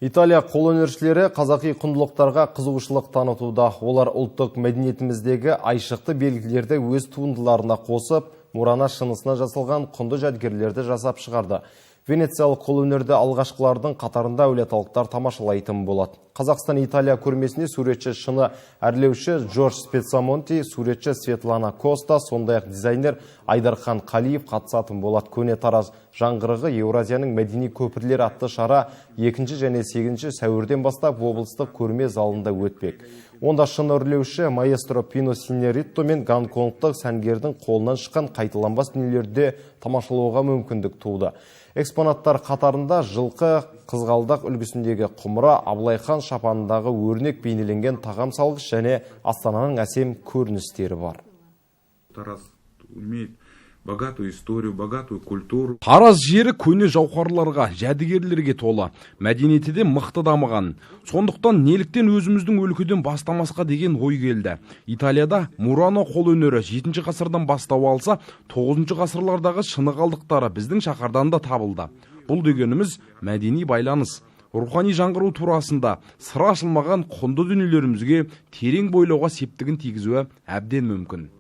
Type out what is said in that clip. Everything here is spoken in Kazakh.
Италия қолөнершілері қазақи құндылықтарға қызығушылық танытуда. Олар ұлттық мәдениетіміздегі айшықты белгілерді өз туындыларына қосып, Мурано шынысынан жасалған құнды жәдігерлерді жасап шығарды. Венециялық қолөнерді алғашқылардың қатарында әулиеаталықтар тамашалайтын болады. Қазақстан Италия көрмесіне суретші, шыны әрлеуші Джордж Спецамонти, суретші Светлана Коста, сондай-ақ дизайнер Айдархан Қалиев қатысатын болады. «Көне Тараз жаңғырығы: Еуразияның мәдени көпірлері» атты шара 2 және 8 сәуірден бастап облыстық көрме залында өтпек. Онда шыны үрлеуші маэстро Пино Синеритто мен гонконгтық сәнгердің қолынан шыққан қайталанбас дүниелерді тамашалауға мүмкіндік туды. Экспонаттар қатарында жылқы, қызғалдақ үлгісіндегі құмыра, Абылай хан шапанындағы өрнек бейнеленген тағам салғыш және Астананың әсем көріністері бар. Тараз имеет богатую историю, богатую культуру. Тараз жері көне жауһарларға, жәдігерлерге толы. Мәдениеті де мықты дамыған. Сондықтан неліктен өзіміздің өлкеден бастамасқа деген ой келді. Италияда Мурано қолөнері 7 ғасырдан бастау алса, 9 ғасырлардағы шыны қалдықтары біздің шаһардан да табылды. Бұл дегеніміз мәдени байланыс. Рухани жаңғыру турасында сыры ашылмаған құнды дүниелерімізге терең бойлауға септігін тигізуі әбден мүмкін.